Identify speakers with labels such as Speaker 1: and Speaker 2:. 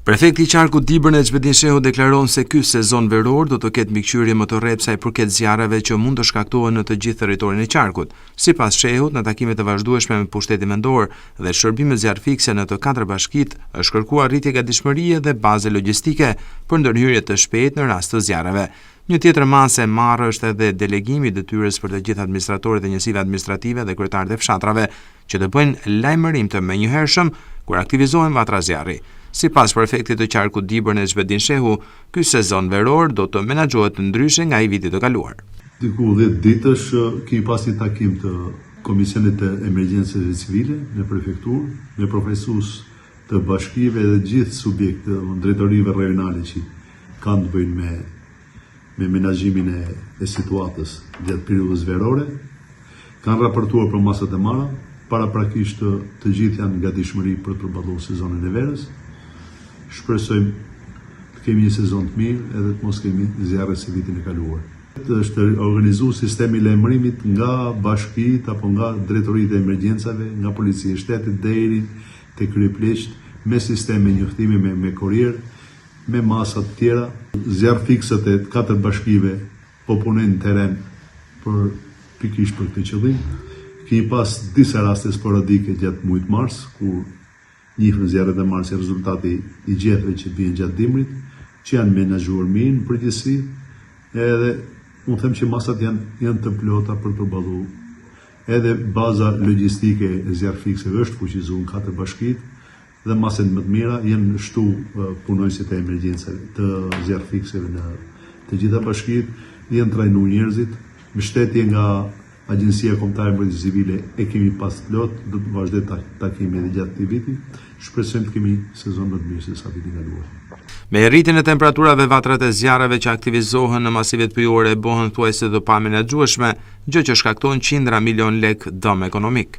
Speaker 1: Prefekti i qarkut Dibër Nexhmedin Shehu deklaron se ky sezon veror do të ketë mbikëqyrje më të rreptë sa i përket zjarreve që mund të shkaktohen në të gjithë territorin e qarkut. Sipas Shehut, në takimet e vazhdueshme me pushtetin vendor dhe shërbimet zjarrfikëse në të katër bashkitë, është kërkuar rritje gatishmërie dhe baze logjistike për ndërhyrje të shpejtë në rast të zjarreve. Një tjetër masë e marrë është edhe delegimi i detyrës për të gjithë administratorët e njësive administrative dhe kryetarët e fshatrave që të bëjnë lajmërim të menjëhershëm kur aktivizohen vatra zjarri. Sipas prefektit të qarkut Dibër Nexhmedin Shehu, ky sezon veror do të menaxhohet ndryshe nga ai i vitit të kaluar.
Speaker 2: Diku 10 ditësh kemi pas një takim të Komisionit të Emergjencave Civile në prefekturë, me përfaqësues të bashkive dhe gjithë subjekte, drejtorive rajonale që kanë të bëjnë me me menaxhimin e, e situatës gjatë periudhës verore. Kanë raportuar për masat e marra, paraprakisht të, të gjithë janë në gatishmëri për të përballuar sezonin e verës. Shpresojmë të kemi një sezon të mirë edhe të mos kemi zjarre si vitin e kaluar. Është organizuar sistemi i lajmërimit nga bashkitë apo nga drejtoritë e emergjencave, nga policia e shtetit deri te kryepleqtë me sisteme njoftimi me me korrier, me masa të tjera. Zjarrfikësat e katër bashkive po punojnë në terren për pikërisht për këtë qëllim. Kemi pas disa raste sporadike gjatë muajit mars, kur njihen zjarret e marsit si rezultati i gjetheve që bien gjatë dimrit, që janë menaxhuar mirë në përgjithësi, edhe unë them që masat janë janë të plota për të përballuar. Edhe baza logjistike e zjarrfikësve është fuqizuar në katër bashkitë dhe masat më të mira janë shtu punonjësit e emergjencave të zjarrfikësve në të gjitha bashkitë, janë trajnuar njerëzit, mbështetje nga Agjencia Kombëtare e Mbrojtjes Civile e kemi pas plot, do të vazhdojë ta, ta kemi edhe gjatë këtij viti. Shpresojmë të kemi sezon më të mirë se sa vitin e kaluar.
Speaker 1: Me rritjen e temperaturave, vatrat e zjarreve që aktivizohen në masivet pyjore bëhen thuajse të pamenaxhueshme, gjë që shkakton qindra milion lekë dëm ekonomik.